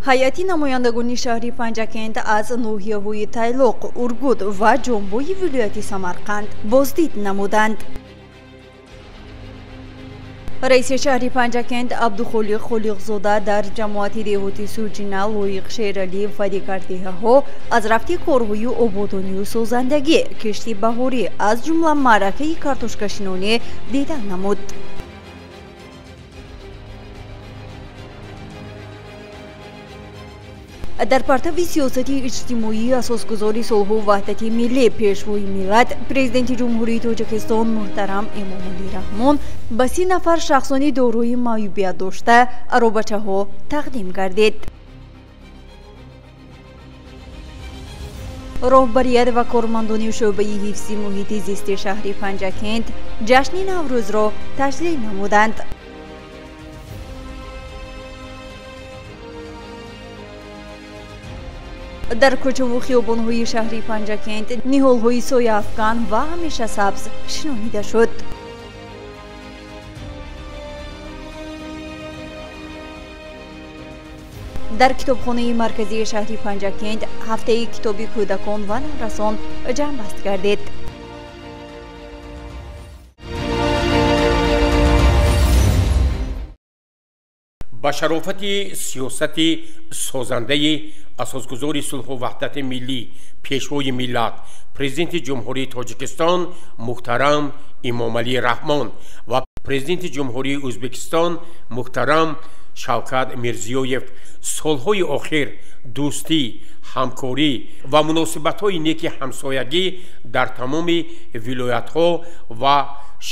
Ҳайати намояндагони шаҳри Панҷакент аз ноҳияҳои Тайлоқ, Ургут ва Ҷомбои вилояти Самарқанд боздид намуданд. Раиси шаҳри Панҷакент Абдухолиқ Холиқзода дар ҷамоати деҳоти Суҷина, Лоиқ, Шералиев ва дигар деҳаҳо аз рафти корҳои ободонию созандагӣ, кишти баҳорӣ, аз ҷумла маъракаи картошкашинонӣ дидан намуд. Дар партави сиёсати иҷтимоии асосгузори сулҳу ваҳдати миллӣ, пешвои миллат, Президенти Ҷумҳурии Тоҷикистон муҳтарам Эмомалӣ Раҳмон ба 30 нафар шахсони дорои маъюбият дошта аробачаҳо тақдим гардид. Роҳбарият ва кормандони шӯъбаи ҳифзи муҳити зисти шаҳри Панҷакент ҷашни Наврӯзро таҷлил намуданд. Дар кӯчаву хиёбонҳои шаҳри Панҷакент ниҳолҳои сояафкан ва ҳамешасабз шинонида шуд. Дар китобхонаи марказии шаҳри Панҷакент ҳафтаи китоби кӯдакон ва наврасон ҷамъбаст гардид. Ба шарофати сиёсати созандаи асосгузори сулҳу ваҳдати миллӣ, пешвои миллат, Президенти Ҷумҳурии Тоҷикистон муҳтарам Эмомалӣ Раҳмон ва Президенти Ҷумҳурии Ӯзбекистон муҳтарам Шавкат Мирзиёев солҳои охир дӯстӣ, ҳамкорӣ ва муносибатҳои неки ҳамсоягӣ дар тамоми вилоятҳо ва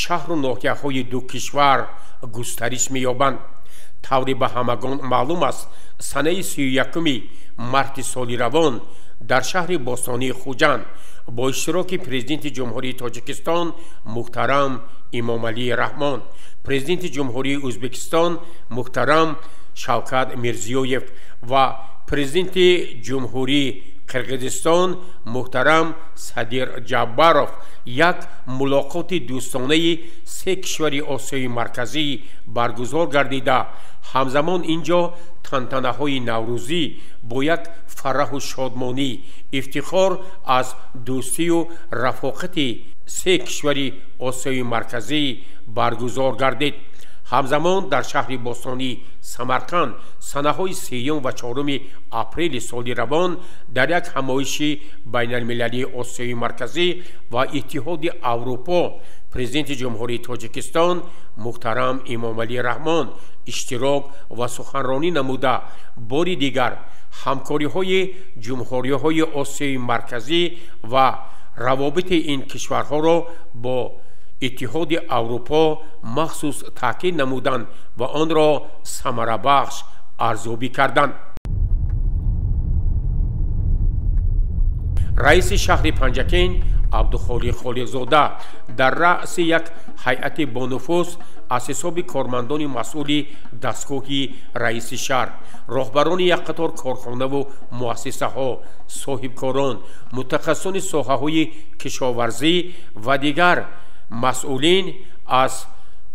шаҳру ноҳияҳои ду кишвар густариш меёбанд. Тавре ба ҳамагон маълум аст, санаи 31 марти соли равон дар шаҳри бостонии Хуҷанд бо иштироки Президенти Ҷумҳурии Тоҷикистон муҳтарам Эмомалӣ Раҳмон, Президенти Ҷумҳурии Ӯзбекистон муҳтарам Шавкат Мирзиёев ва Президенти Ҷумҳурии Қирғизистон муҳтарам Садир Ҷаббаров як мулоқоти дӯстонаи се кишвари Осиёи Марказӣ баргузор гардида, ҳамзамон ин ҷо тантанаҳои наврӯзӣ бо як фараҳу шодмонӣ, ифтихор аз дӯстию рафоқати се кишвари Осиёи Марказӣ баргузор гардид. Ҳамзамон дар шаҳри бостонӣ Самарқанд санаҳои 3 ва 4 апрели соли равон дар як ҳамоиши байналмилалии Осиёи Марказӣ ва Иттиҳоди Аврупо Президенти Ҷумҳурии Тоҷикистон муҳтарам Эмомалӣ Раҳмон иштирок ва суханронӣ намуда, бори дигар ҳамкориҳои ҷумҳуриҳои Осиёи Марказӣ ва равобити ин кишварҳоро бо Иттиҳоди Аврупо махсус таъкид намуданд ва онро самарабахш арзёбӣ карданд. Раиси шаҳри Панҷакент Абдухолиқ Холиқзода дар раъси як ҳайати бонуфуз аз ҳисоби кормандони масъули дастгоҳи раиси шаҳр, роҳбарони як қатор корхонаву муассисаҳо, соҳибкорон, мутахассисони соҳаҳои кишоварзӣ ва дигар масъулин аз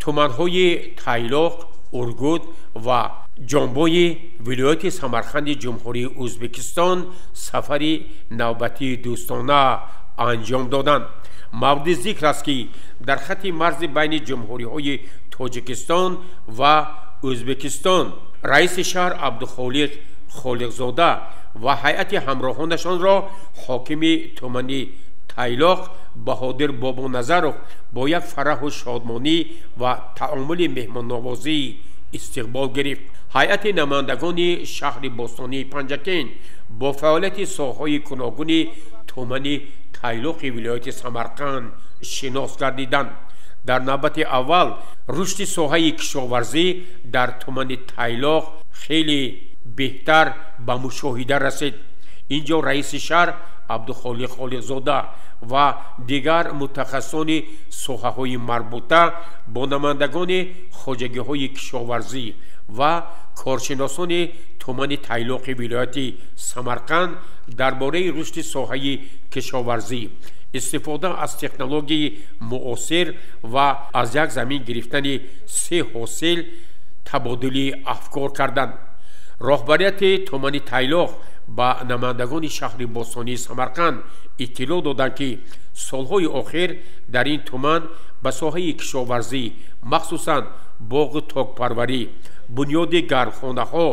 туманҳои Тайлоқ, Ургут ва Ҷомбои вилояти Самарқанди Ҷумҳурии Ӯзбекистон сафари навбатии дӯстона анҷом доданд. Мавриди зикр аст, ки дар хатти марзи байни ҷумҳуриҳои Тоҷикистон ва Ӯзбекистон раиси шаҳр Абдухолиқ Холиқзода ва ҳайати ҳамроҳонашонро ҳокими тумани Тайлоқ Баҳодир Бобоназаров бо як фараҳу шодмонӣ ва таомули меҳмоннавозӣ истиқбол гирифт. Ҳайати намояндагони шаҳри бостонии Панҷакент бо фаъолияти соҳаҳои гуногуни тумани Тайлоқи вилояти Самарқанд шинос гардиданд. Дар навбати аввал рушди соҳаи кишоварзӣ дар тумани Тайлоқ хеле беҳтар ба мушоҳида расид. Ин ҷо раиси шаҳр Абдухолиқ Холиқзода ва дигар мутахассисони соҳаҳои марбута бо намояндагони хоҷагиҳои кишоварзӣ ва коршиносони тумани Тайлоқи вилояти Самарқанд дар бораи рушди соҳаи кишоварзӣ, истифода аз технологияи муосир ва аз як замин гирифтани се ҳосил табодули афкор карданд. Роҳбарияти тумани Тайлоқ ба намояндагони шаҳри бостонии Самарқанд иттилоъ доданд, ки солҳои охир дар ин туман ба соҳаи кишоварзӣ, махсусан боғу токпарварӣ, бунёди гармхонаҳо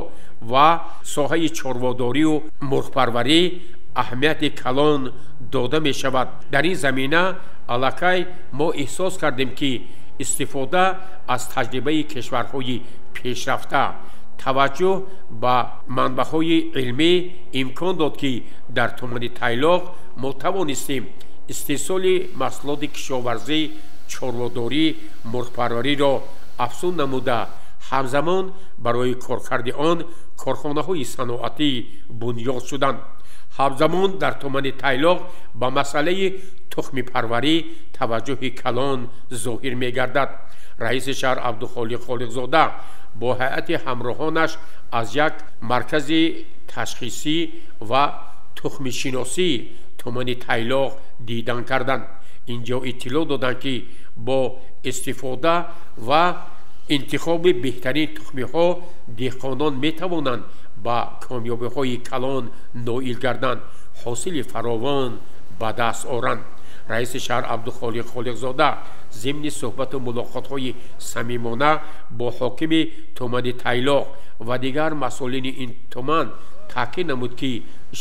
ва соҳаи чорводорию мурғпарварӣ аҳамияти калон дода мешавад. Дар ин замина аллакай мо эҳсос кардем, ки истифода аз таҷрибаи кишварҳои пешрафта, таваҷҷӯҳ ба манбаъҳои илмӣ имкон дод, ки дар тумани Тайлоқ мо тавонистем истеҳсоли маҳсулоти кишоварзӣ, чорводорӣ, мурғпарвариро афзун намуда, ҳамзамон барои коркарди он корхонаҳои саноатӣ бунёд шуданд. Ҳамзамон дар тумани Тайлоқ ба масъалаи тухмипарварӣ таваҷҷӯҳи калон зоҳир мегардад. Раиси шаҳр Абдухолиқ Холиқзода бо ҳайати ҳамроҳонаш аз як маркази ташхисӣ ва тухмишиносии тумани Тайлоқ дидан карданд. Инҷо иттилоъ доданд, ки бо истифода ва интихоби беҳтарин тухмиҳо деҳқонон метавонанд ба комёбиҳои калон ноил гарданд, ҳосили фаровон ба даст оранд. Раиси шаҳр Абдухолиқ Холиқзода зимни суҳбату мулоқотҳои самимона бо ҳокими тумани Тайлоқ ва дигар масъулини ин туман таъкид намуд, ки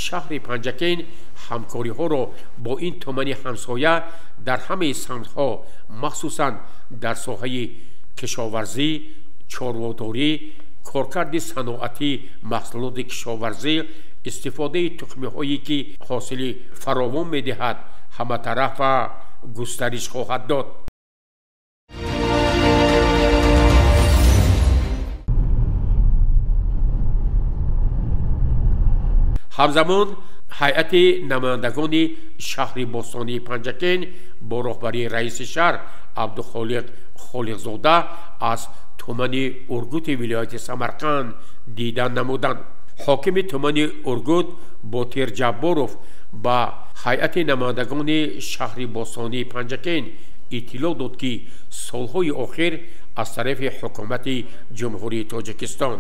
шаҳри Панҷакент ҳамкориҳоро бо ин тумани ҳамсоя дар ҳамаи самтҳо, махсусан дар соҳаи кишоварзӣ, чорводорӣ, коркарди саноатӣ, маҳсулоти кишоварзӣ, истифодаи тухмиҳое ки ҳосили фаровон медиҳад, ҳаматарафа густариш хоҳад дод. Ҳамзамон ҳайати намояндагони шаҳри бостонии Панҷакент бо роҳбарии раиси шаҳр Абдухолиқ Холиқзода аз тумани Ургути вилояти Самарқанд дидан намуданд. Ҳокими тумани Ургут Ботир Ҷабборов ба ҳайати намояндагони шаҳри бостонии Панҷакент иттилоъ дод, ки солҳои охир аз тарафи ҳукумати Ҷумҳурии Тоҷикистон,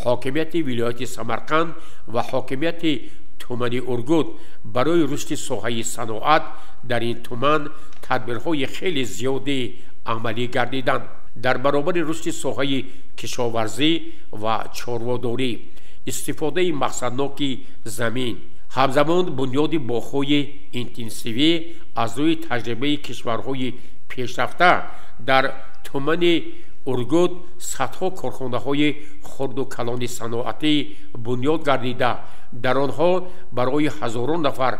ҳокимияти вилояти Самарқанд ва ҳокимияти тумани Ургут барои рушди соҳаи саноат дар ин туман тадбирҳои хеле зиёде амалӣ гардиданд. Дар баробари рушди соҳаи кишоварзӣ ва чорводорӣ, истифодаи мақсадноки замин, ҳамзамон бунёди боғҳои интенсивӣ аз рӯи таҷрибаи кишварҳои пешрафта дар тумани Ургут садҳо корхонаҳои хурду калони саноатӣ бунёд гардида, дар онҳо барои ҳазорон нафар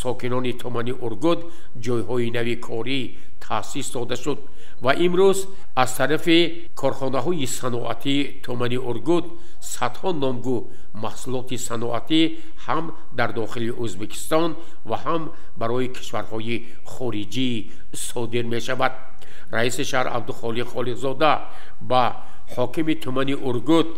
сокинони тумани Ургут ҷойҳои нави корӣ таъсис дода шуд ва имрӯз аз тарафи корхонаҳои саноатии тумани Ургут садҳо номгӯ маҳсулоти саноатӣ ҳам дар дохили Ӯзбекистон ва ҳам барои кишварҳои хориҷӣ содир мешавад. Раиси шаҳр Абдухолиқ Холиқзода ба ҳокими тумани Ургут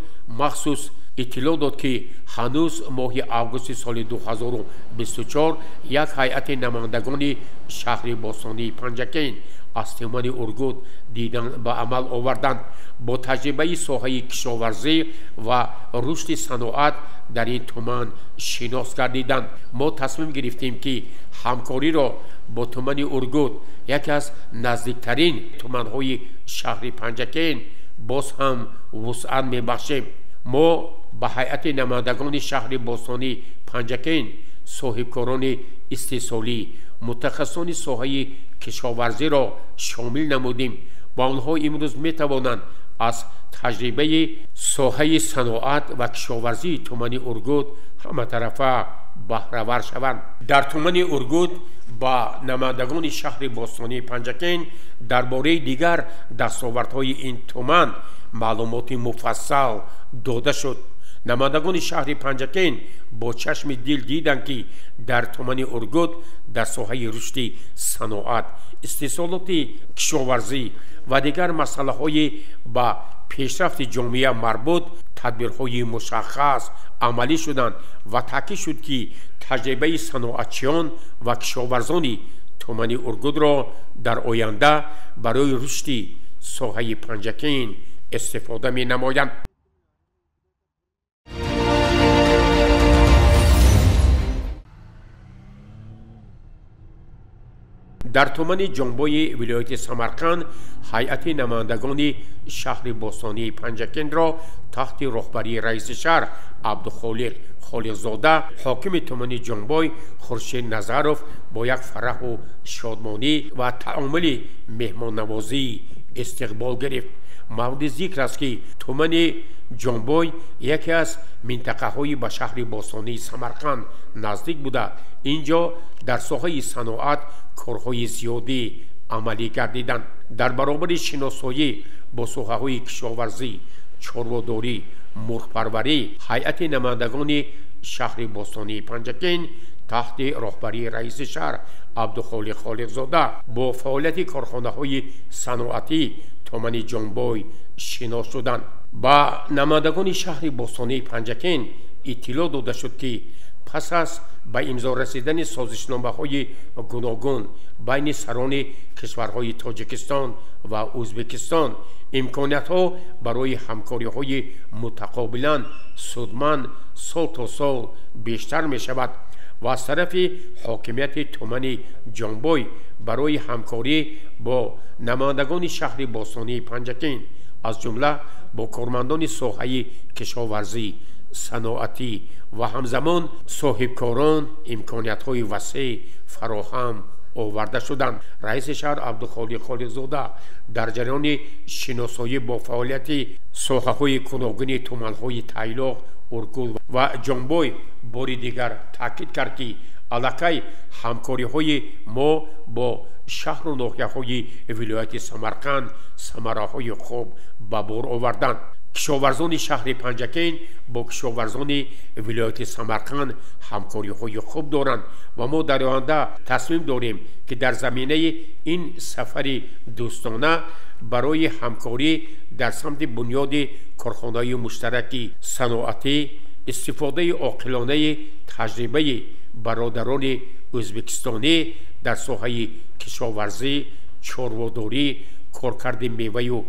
махсус иттилоъ дод, ки ҳанӯз моҳи августи соли 2024 як ҳайати намояндагони шаҳри бостонии Панҷакент аз тумани Ургут дидан ба амал оварданд. Бо таҷрибаи соҳаи кишоварзӣ ва рушди саноат дар ин туман шинос гардиданд. Мо тасмим гирифтем, ки ҳамкориро бо тумани Ургут, яке аз наздиктарин туманҳои шаҳри Панҷакент, боз ҳам вусъат мебахшем. Мо ба ҳайати намояндагони шаҳри бостонии Панҷакент, соҳибкорони истеҳсолӣ, мутахассисони соҳаи кишоварзиро шомил намудем ва онҳо имрӯз метавонанд аз таҷрибаи соҳаи саноат ва кишоварзии тумани Ургут ҳаматарафа баҳравар шаванд. Дар тумани Ургут ба намояндагони шаҳри бостонии Панҷакент дар бораи дигар дастовардҳои ин туман маълумоти муфассал дода шуд. Намояндагони шаҳри Панҷакент бо чашми дил диданд, ки дар тумани Ургут дар соҳаи рушди саноат, истеҳсолоти кишоварзӣ ва дигар масъалаҳои ба пешрафти ҷомеа марбут тадбирҳои мушаххас амалӣ шуданд ва таъкид шуд, ки таҷрибаи саноатчиён ва кишоварзони тумани Ургутро дар оянда барои рушди соҳаи Панҷакент истифода менамоянд. Дар тумани Ҷонбои вилояти Самарқанд ҳайати намояндагони шаҳри бостонии Панҷакентро таҳти роҳбарии раиси шаҳр Абдухолиқ Холиқзода, ҳокими тумани Ҷонбой Хуршед Назаров бо як фараҳу шодмонӣ ва таомули меҳмоннавозӣ истиқбол гирифт. Мавриди зикр аст, ки тумани Ҷонбой яке аз минтақаҳои ба шаҳри бостонии Самарқанд наздик буда, ин ҷо дар соҳаи саноат корҳои зиёдӣ амалӣ гардиданд. Дар баробари шиносоӣ бо соҳаҳои кишоварзӣ, чорводорӣ, мурғпарварӣ, ҳайати намояндагони шаҳри бостонии Панҷакент таҳти роҳбарии раиси шаҳр Абдухолиқ Холиқзода бо фаъолияти корхонаҳои саноатӣ тумани Ҷонбой шинос шуданд. Ба намояндагони шаҳри бостонии Панҷакент иттилоъ дода шуд, ки пас аз ба имзо расидани созишномаҳои гуногун байни сарони кишварҳои Тоҷикистон ва Ӯзбекистон имкониятҳо барои ҳамкориҳои мутақобилан судманд сол то сол бештар мешавад ва аз тарафи ҳокимияти тумани Ҷонбой барои ҳамкорӣ бо намояндагони шаҳри бостонии Панҷакент, аз ҷумла бо кормандони соҳаи кишоварзӣ, саноатӣ ва ҳамзамон соҳибкорон имкониятҳои васеъ фароҳам оварда шуданд. Раиси шаҳр Абдухолиқ Холиқзода дар ҷараёни шиносоӣ бо фаъолияти соҳаҳои гуногуни туманҳои Тайлоқ, Ургул ва Ҷонбой бори дигар таъкид кард, ки аллакай ҳамкориҳои мо бо шаҳру ноҳияҳои вилояти Самарқанд самараҳои хуб ба бор оварданд. Кишоварзони шаҳри Панҷакент бо кишоварзони вилояти Самарқанд ҳамкориҳои хуб доранд ва мо дар оянда тасмим дорем, ки дар заминаи ин сафари дӯстона барои ҳамкорӣ дар самти бунёди корхонаи муштараки саноатӣ, истифодаи оқилонаи таҷрибаи бародарони ӯзбекистонӣ дар соҳаи кишоварзӣ, чорводорӣ, коркарди меваю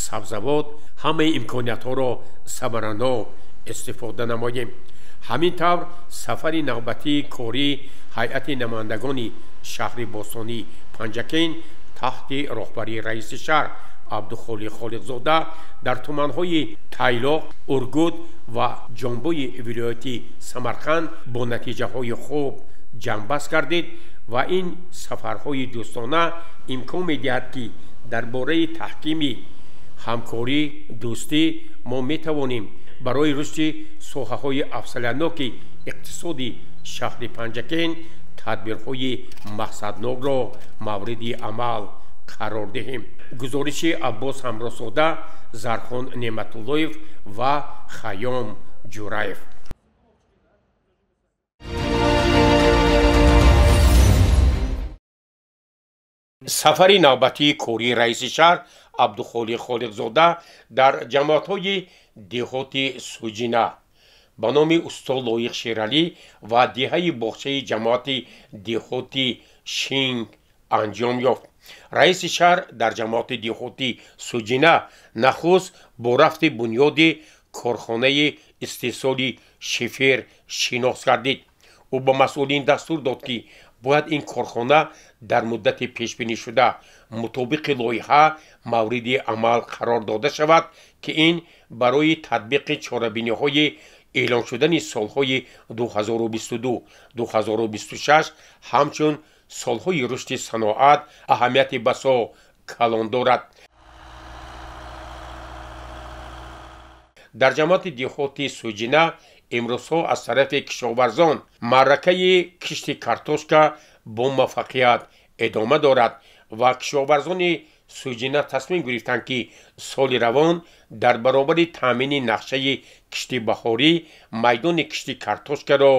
сабзавот ҳамаи имкониятҳоро самаранок истифода намоем. Ҳамин тавр сафари навбатии кории ҳайати намояндагони шаҳри бостонии Панҷакент таҳти роҳбарии раиси шаҳр Абдухолиқ Холиқзода дар туманҳои Тайлоқ, Ургут ва Ҷонбои вилояти Самарқанд бо натиҷаҳои хуб ҷамъбаст гардид ва ин сафарҳои дӯстона имкон медиҳад, ки дар бораи таҳкими ҳамкорӣ, дӯстӣ мо метавонем барои рушди соҳаҳои афзалиятноки иқтисоди шаҳри Панҷакент тадбирҳои мақсаднокро мавриди амал қарор диҳем. Гузориши Аббос Ҳамрозода, Зархон Неъматуллоев ва Хайём Ҷураев. Сафари навбатии кории раиси шаҳр Абдухолиқ Холиқзода дар ҷамоатҳои деҳоти Суҷина ба номи устод Лоиқ Шералӣ ва деҳаи боғчаи ҷамоати деҳоти Шинг анҷом ёфт. Раиси шаҳр дар ҷамоати деҳоти Суҷина нахуст бо рафти бунёди корхонаи истеҳсоли шифер шинос гардид. Ӯ ба масъулин дастур дод, ки бояд ин корхона дар муддати пешбинишуда мутобиқи лоиҳа мавриди амал қарор дода шавад, ки ин барои татбиқи чорабиниҳои эълон шудани солҳои 2022-2026 ҳамчун солҳои рушди саноат аҳамияти басо калон дорад. Дар ҷамоати деҳоти Суҷина имрӯзҳо аз тарафи кишоварзон маъракаи кишти картошка бо муваффақият идома дорад ва кишоварзони Суҷина тасмим гирифтанд, ки соли равон дар баробари таъмини нақшаи кишти баҳорӣ майдони кишти картошкаро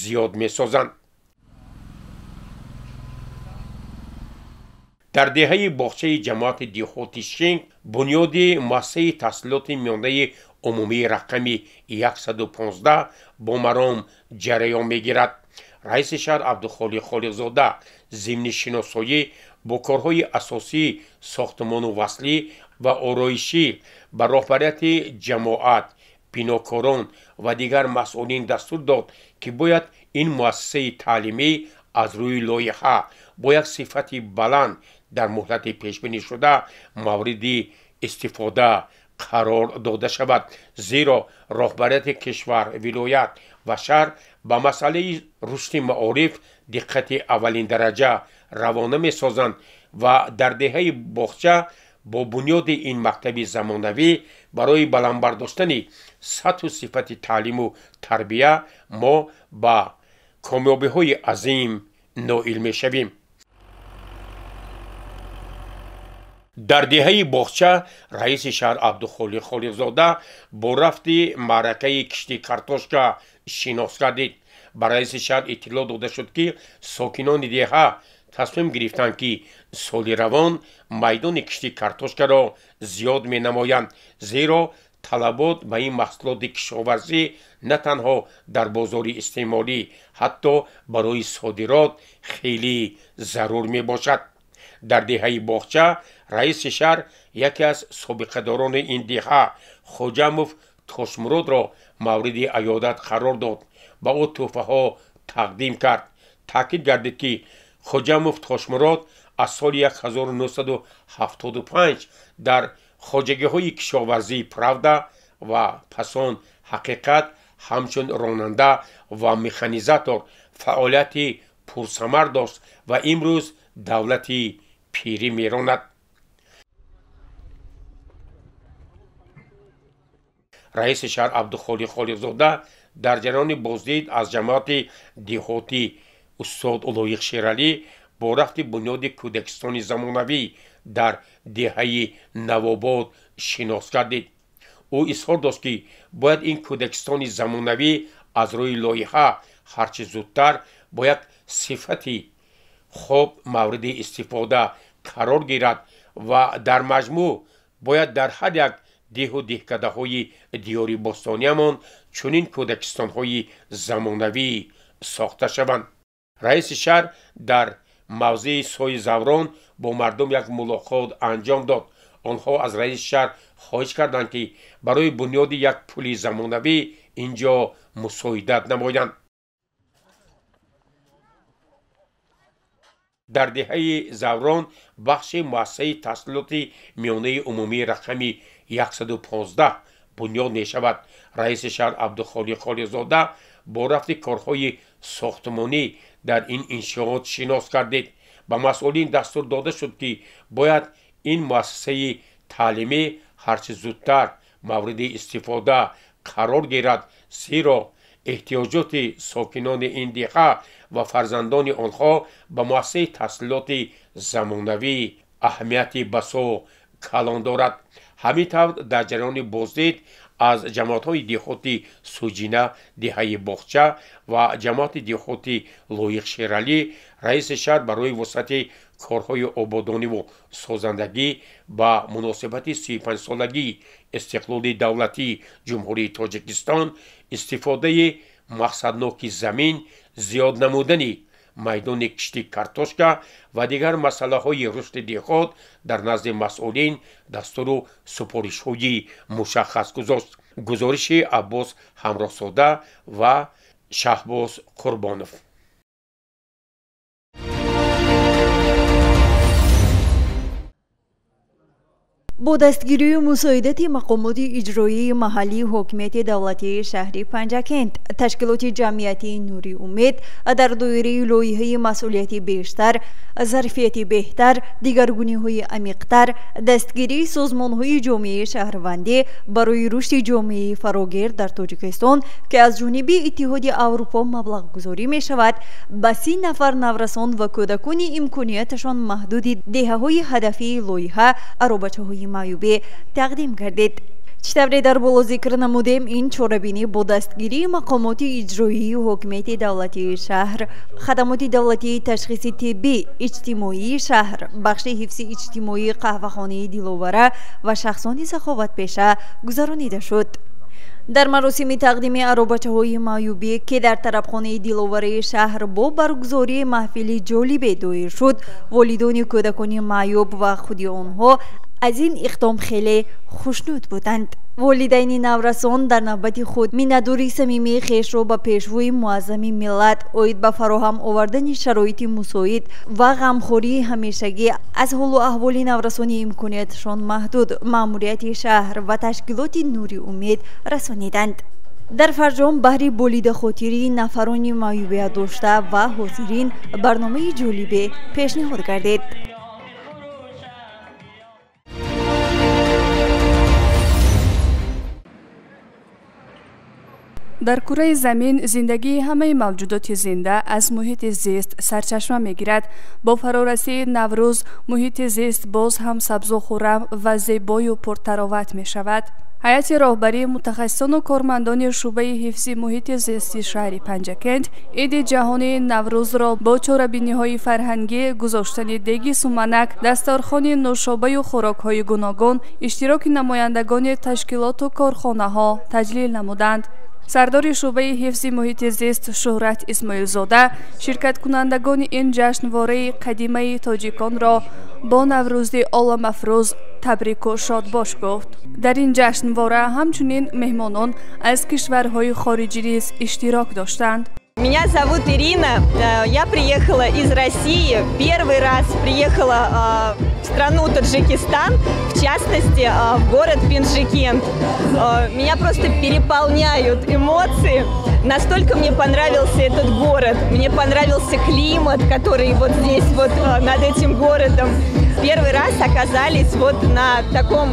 зиёд месозанд. Дар деҳаи боғчаи ҷамоати деҳоти Шинг бунёди муассисаи таҳсилоти миёнаи умумии рақами 115 бо маром ҷараён мегирад. Раиси шаҳр Абдухолиқ Холиқзода зимни шиносоӣ бо корҳои асосии сохтмону васлӣ ва ороишӣ ба роҳбарияти ҷамоат, бинокорон ва дигар масъулин дастур дод, ки бояд ин муассисаи таълимӣ аз рӯи лоиҳа бо як сифати баланд дар муҳлати пешбинишуда мавриди истифода қарор дода шавад, зеро роҳбарияти кишвар, вилоят ва шаҳр ба масъалаи рушди маориф диққати аввалиндараҷа равона месозанд ва дар деҳаи Боғча бо бунёди ин мактаби замонавӣ барои баланд бардоштани сатҳу сифати таълиму тарбия мо ба комёбиҳои азим ноил мешавем. Дар деҳаи Боғча раиси шаҳр Абдухолиқ Холиқзода бо рафти маъракаи кишти картошка шинос гардид. Ба раиси шаҳр иттилоъ дода шуд, ки сокинони деҳа тасмим гирифтанд, ки соли равон майдони кишти картошкаро зиёд менамоянд, зеро талабот ба ин маҳсулоти кишоварзӣ на танҳо дар бозори истеъмолӣ, ҳатто барои содирот хеле зарур мебошад. Дар деҳаи Боғча раиси шаҳр яке аз собиқадорони ин деҳа Хоҷамов Тошмуродро мавриди аёдат қарор дод, ба ӯ тӯҳфаҳо тақдим кард. Таъкид гардид, ки Хоҷамов Тошмурод аз соли 1975 дар хоҷагиҳои кишоварзии Правда ва пасон Ҳақиқат ҳамчун ронанда ва механизатор фаъолияти пурсамар дошт ва имрӯз давлати пирӣ меронад. Раиси шаҳр Абдухолиқ Холиқзода дар ҷараёни боздид аз ҷамоати деҳотӣ устод Лоиқ Шералӣ бо рафти бунёди кӯдакистони замонавӣ дар деҳаи Навобод шинос гардид. Ӯ изҳор дошт, ки бояд ин кӯдакистони замонавӣ аз рӯи лоиҳа ҳарчи зудтар бо як сифати хуб мавриди истифода қарор гирад ва дар маҷмӯъ бояд дар ҳар як деҳу деҳкадаҳои диёри бостониямон чунин кӯдакистонҳои замонавӣ сохта шаванд. Раиси шаҳр дар мавзеи Сои Заврон бо мардум як мулоқот анҷом дод. Онҳо аз раиси шаҳр хоҳиш карданд, ки барои бунёди як пули замонавӣ ин ҷо мусоидат намоянд. Дар деҳаи Заврон бахши муассисаи таҳсилоти миёнаи умумии рақами 115 бунёд мешавад. Раиси шаҳр Абдухолиқ Холиқзода бо рафти корҳои сохтмонӣ дар ин иншоот шинос гардид. Ба масъулин дастур дода шуд, ки бояд ин муассисаи таълимӣ ҳарчи зудтар мавриди истифода қарор гирад, зеро эҳтиёҷоти сокинони ин деҳа ва фарзандони онҳо ба муассисаи таҳсилоти замонавӣ аҳамияти басо калон дорад. Ҳамин тавр дар ҷараёни боздид аз ҷамоатҳои деҳоти Суҷина, деҳаи Боғча ва ҷамоати деҳоти Лоиқ Шералӣ раиси шаҳр барои вусъати корҳои ободониву созандагӣ ба муносибати 35-солагии истиқлоли давлатии Ҷумҳурии Тоҷикистон, истифодаи мақсадноки замин, зиёд намудани майдони кишти картошка ва дигар масъалаҳои рушди деҳот дар назди масъулин дастуру супоришҳои мушаххас гузошт. Гузориши Аббос Ҳамроҳзода ва Шаҳбоз Қурбонов. Бо дастгирию мусоидати мақомоти иҷроии маҳаллии ҳокимияти давлатии шаҳри Панҷакент, ташкилоти ҷамъиятии Нури Умед дар доираи лоиҳаи масъулияти бештар, зарфияти беҳтар, дигаргуниҳои амиқтар, дастгирии созмонҳои ҷомеаи шаҳрвандӣ барои рушди ҷомеаи фарогир дар Тоҷикистон, ки аз ҷониби Иттиҳоди Аврупо маблағгузорӣ мешавад, ба 30 нафар наврасон ва кӯдакони имконияташон маҳдуди деҳаҳои ҳадафии лоиҳа аробачаҳои маъюбӣ тақдим гардид. Чӣ тавре дар боло зикр намудем, ин чорабинӣ бо дастгирии мақомоти иҷроии ҳокимияти давлатии шаҳр, хадамоти давлатии ташхиси тиббӣ иҷтимоии шаҳр, бахши ҳифзи иҷтимоии қаҳвахонаи Диловара ва шахсони саховатпеша гузаронида шуд. Дар маросими тақдими аробачаҳои маъюбӣ, ки дар тарабхонаи Диловараи шаҳр бо баргузории маҳфили ҷолибе доир шуд, волидони кӯдакони маъюб ва худи онҳо Аз ин иқдом хеле хушнуд буданд. Волидайни наврасон дар навбати худ миннатдории самимии хешро ба пешвои муаззами миллат оид ба фароҳам овардани шароити мусоид ва ғамхории ҳамешагӣ аз ҳолу аҳволи наврасони имконияташон маҳдуд, маъмурияти шаҳр ва ташкилоти Нури Умед расониданд. Дар фарҷом баҳри болидахотирии нафарони маъюбият дошта ва ҳозирин барномаи ҷолибе пешниҳод гардид. Дар кураи замин зиндагии ҳамаи мавҷудоти зинда аз муҳити зист сарчашма мегирад. Бо фарорасии Наврӯз муҳити зист боз ҳам сабзу хуррам ва зебою пуртароват мешавад. Ҳайати роҳбарии мутахассисону кормандони шӯъбаи ҳифзи муҳити зисти шаҳри Панҷакент иди ҷаҳонии Наврӯзро бо чорабиниҳои фарҳангӣ, гузоштани деги суманак, дасторхони нӯшобаю хӯрокҳои гуногун, иштироки намояндагони ташкилоту корхонаҳо таҷлил намуданд. Сардори шӯъбаи ҳифзи муҳити зист Шӯҳрат Исмоилзода ширкаткунандагони ин ҷашнвораи қадимаи тоҷиконро бо Наврӯзи оламафрӯз табрику шодбош гуфт. Дар ин ҷашнвора ҳамчунин меҳмонон аз кишварҳои хориҷӣ низ иштирок доштанд. Меня зовут Ирина, я приехала из России, первый раз приехала в страну Таджикистан, в частности, в город Пенджикент. Меня просто переполняют эмоции, настолько мне понравился этот город, мне понравился климат, который вот здесь вот над этим городом. Первый раз оказались вот на таком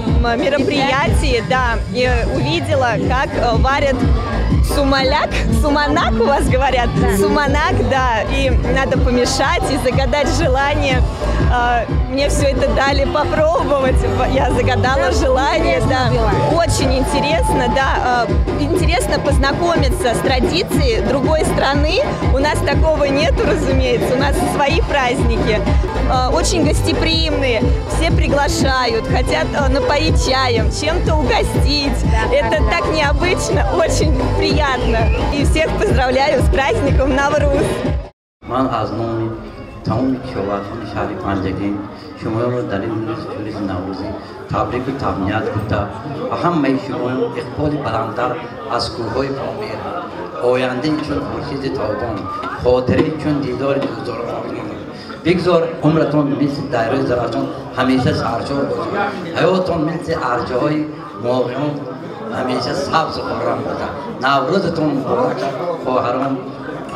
мероприятии, да, и увидела, как варят сумаляк, суманак у вас говорят, да. Суманак, да, и надо помешать и загадать желание. Мне все это дали попробовать, я загадала желание, да. Очень интересно, да, интересно познакомиться с традицией другой страны. У нас такого нету, разумеется, у нас свои праздники, очень гостеприимные, все приглашают, хотят напоить чаем, чем-то угостить. Да, это так необычно, очень приятно. И всех поздравляю с праздником Навруз. Ман аз номи тамоми кишоварзони шаҳри Панҷакент шуморо дар ин рӯзи наврӯзӣ табрику таҳният гуфта ва ҳамаи шуморо иқболи баландтар аз кӯҳҳои Помир, ояндаи чун хуршиди тобон, хотираи чун дидори дӯстдорон орзумандам. Бигзор умратон мисли дайрои Зарафшон ҳамеша саршор бошад, ҳаётон мисли арҷаҳои моғиён ҳамеша сабзу хуррам бошад. Наврӯзатон муборак, хоҳарон,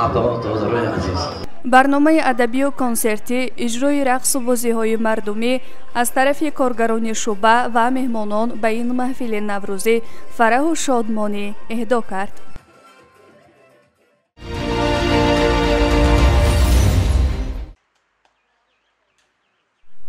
абдуҳодорои азиз. Барномаи адабию консертӣ, иҷрои рақсу бозиҳои мардумӣ аз тарафи коргарони шӯъба ва меҳмонон ба ин маҳфили наврӯзӣ фараҳу шодмонӣ эҳдо кард.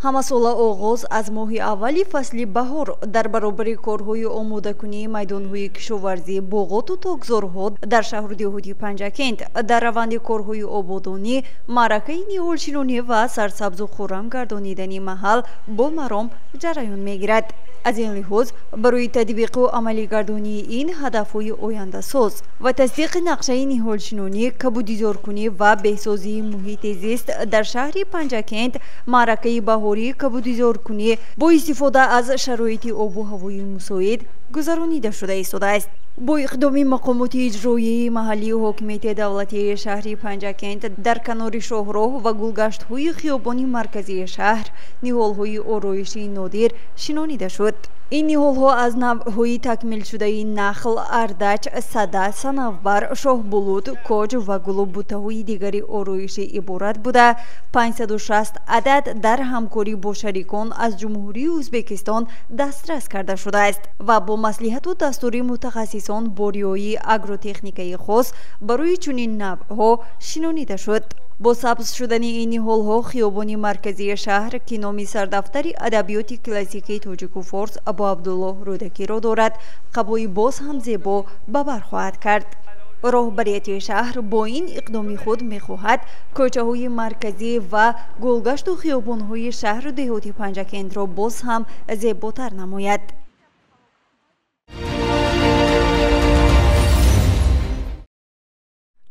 Ҳамасола оғоз аз моҳи аввали фасли баҳор дар баробари корҳои омодакунии майдонҳои кишоварзӣ, боғоту токзорҳо дар шаҳру деҳоти Панҷакент дар раванди корҳои ободонӣ, маъракаи ниҳолшинонӣ ва сарсабзу хуррам гардонидани маҳал бо маром ҷараён мегирад. Аз ин лиҳоз барои татбиқу амалигардонии ин ҳадафҳои ояндасоз ва тасдиқи нақшаи ниҳолшинонӣ, кабудизоркунӣ ва беҳсозии муҳити зист дар шаҳри Панҷакент маъракаи баҳории кабудизоркунӣ бо истифода аз шароити обу ҳавои мусоид гузаронида шуда истодааст. Бо иқдоми мақомоти иҷроияи маҳаллию ҳокимияти давлатии шаҳри Панҷакент дар канори шоҳроҳ ва гулгаштҳои хиёбони марказии шаҳр ниҳолҳои ороишии нодир шинонида шуд. Ин ниҳолҳо аз навъҳои такмилшудаи нахл, ардач, сада, санавбар, шоҳбулут, коҷ ва гулу бутаҳои дигари ороишӣ иборат буда, 560 адад дар ҳамкорӣ бо шарикон аз Ҷумҳурии Ӯзбекистон дастрас карда шудааст ва бо маслиҳату дастури мутахассисон бо риояи агротехникаи хос барои чунин навъҳо шинонида шуд. Бо сабз шудани ин ниҳолҳо хиёбони марказии шаҳр, ки номи сардафтари адабиёти классикии тоҷику форс Абу Абдуллоҳ Рӯдакиро дорад, қабои боз ҳам зебо ба бар хоҳад кард. Роҳбарияти шаҳр бо ин иқдоми худ мехоҳад кӯчаҳои марказӣ ва гулгашту хиёбонҳои шаҳру деҳоти Панҷакентро боз ҳам зеботар намояд.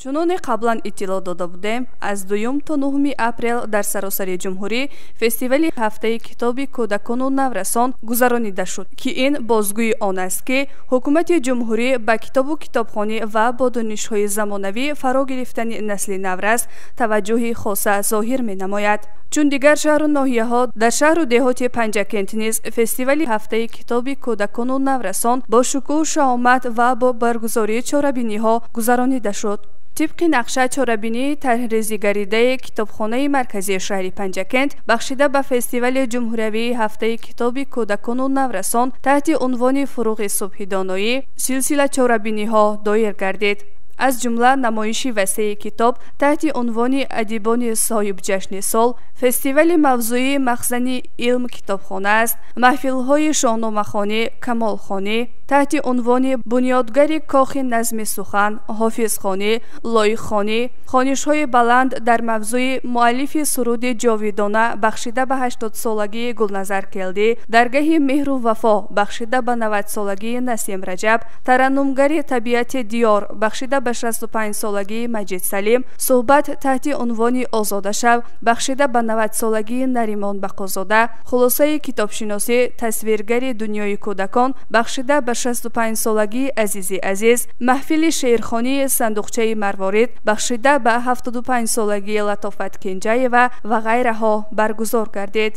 Чуноне қаблан иттилоъ дода будем, аз 2 то 9 апрел дар саросари ҷумҳурӣ фестивали ҳафтаи китоби кӯдакону наврасон гузаронида шуд, ки ин бозгӯи он аст, ки ҳукумати ҷумҳурӣ ба китобу китобхонӣ ва бо донишҳои замонавӣ фаро гирифтани насли наврас таваҷҷӯҳи хоса зоҳир менамояд. Чун дигар шаҳру ноҳияҳо, дар шаҳру деҳоти Панҷакент низ фестивали ҳафтаи китоби кӯдакону наврасон бо шукӯҳу шаҳомат ва бо баргузории чорабиниҳо гузаронида шуд. Тибқи нақша, чорабинии тарҳрезигаридаи китобхонаи марказии шаҳри Панҷакент бахшида ба фестивали ҷумҳуриявии ҳафтаи китоби кӯдакону наврасон таҳти унвони «Фуруғи субҳи доноӣ» силсила чорабиниҳо доир гардид. Аз ҷумла намоиши васеи китоб таҳти унвони «Адибони соҳибҷашни сол», фестивали мавзӯии «Махзани илм китобхона аст», маҳфилҳои шоҳномахонӣ, камолхонӣ таҳти унвони «Бунёдгари кохи назми сухан», ҳофизхонӣ, лоиқхонӣ, хонишҳои баланд дар мавзӯи «Муаллифи суруди ҷовидона» бахшида ба 80-солагии Гулназар Келдӣ, «Даргаҳи меҳру вафо» бахшида ба 90-солагии Насим Раҷаб, «Тараннумгари табиати диёр» бахшида ба 65-солагии Маҷид Салим, суҳбат таҳти унвони «Озода шав» бахшида ба 90-солагии Наримон Бақозода, хулосаи китобшиносӣ «Тасвиргари дунёи кӯдакон» бахшида ба 65-солагии Азизи Азиз, маҳфили шеърхонии «Сандуқчаи марворид» бахшида ба 75-солагии Латофат Кенҷаева ва ғайраҳо баргузор гардид.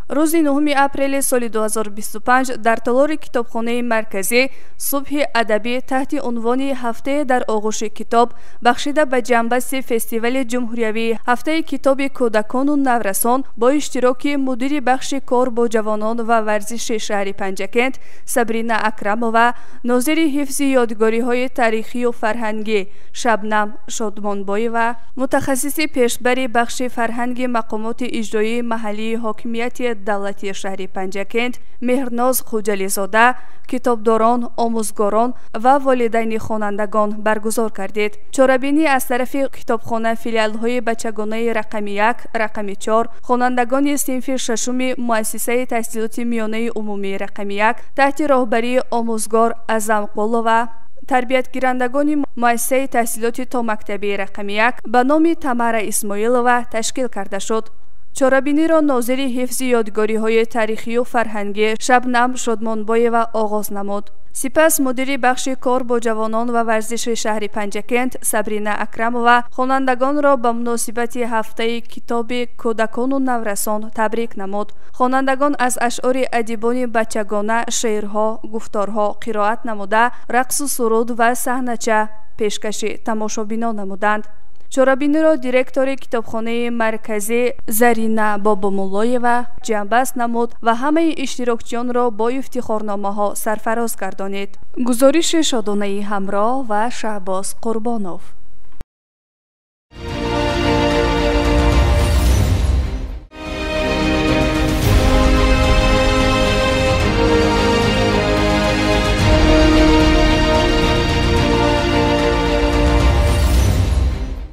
Рӯзи 9 апрели соли 2025 дар толори китобхонаи марказӣ субҳи адабӣ таҳти унвони «Ҳафтае дар оғӯши китоб» бахшида ба ҷанбасти фестивали ҷумҳуриявии ҳафтаи китоби кӯдакону наврасон бо иштироки мудири бахши кор бо ҷавонон ва варзиши шаҳри Панҷакент Сабрина Акрамова, нозири ҳифзи ёдгориҳои таърихию фарҳангӣ Шабнам Шодмонбоева, мутахассиси пешбари бахши фарҳанги мақомоти иҷроии маҳаллии ҳокимияти давлатии шаҳри Панҷакент Меҳрноз Хуҷализода, китобдорон, омӯзгорон ва волидайни хонандагон баргузор кардид. Чорабинӣ аз тарафи китобхона филиалҳои бачагонаи рақами 1, рақами 4, хонандагони синфи шашуми муассисаи таҳсилоти миёнаи умумии рақами 1 таҳти роҳбарии омӯзгор Азам Қулова, тарбиятгирандагони муассисаи таҳсилоти томактабии рақами 1 ба номи Тамара Исмоилова ташкил карда шуд. Чорабиниро нозири ҳифзи ёдгориҳои таърихию фарҳангӣ Шабнам Шодмонбоева оғоз намуд. Сипас мудири бахши кор бо ҷавонон ва варзиши шаҳри Панҷакент Сабрина Акрамова хонандагонро ба муносибати ҳафтаи китоби кӯдакону наврасон табрик намуд. Хонандагон аз ашъори адибони бачагона шеърҳо, гуфторҳо қироат намуда, рақсу суруд ва саҳнача пешкаши тамошобинон намуданд. Чорабиниро директори китобхонаи марказӣ Зарина Бобомуллоева ҷамъбаст намуд ва ҳамаи иштирокчиёнро бо ифтихорномаҳо сарфароз гардонид. Гузориши Шодонаи Ҳамроҳ ва Шаҳбоз Қурбонов.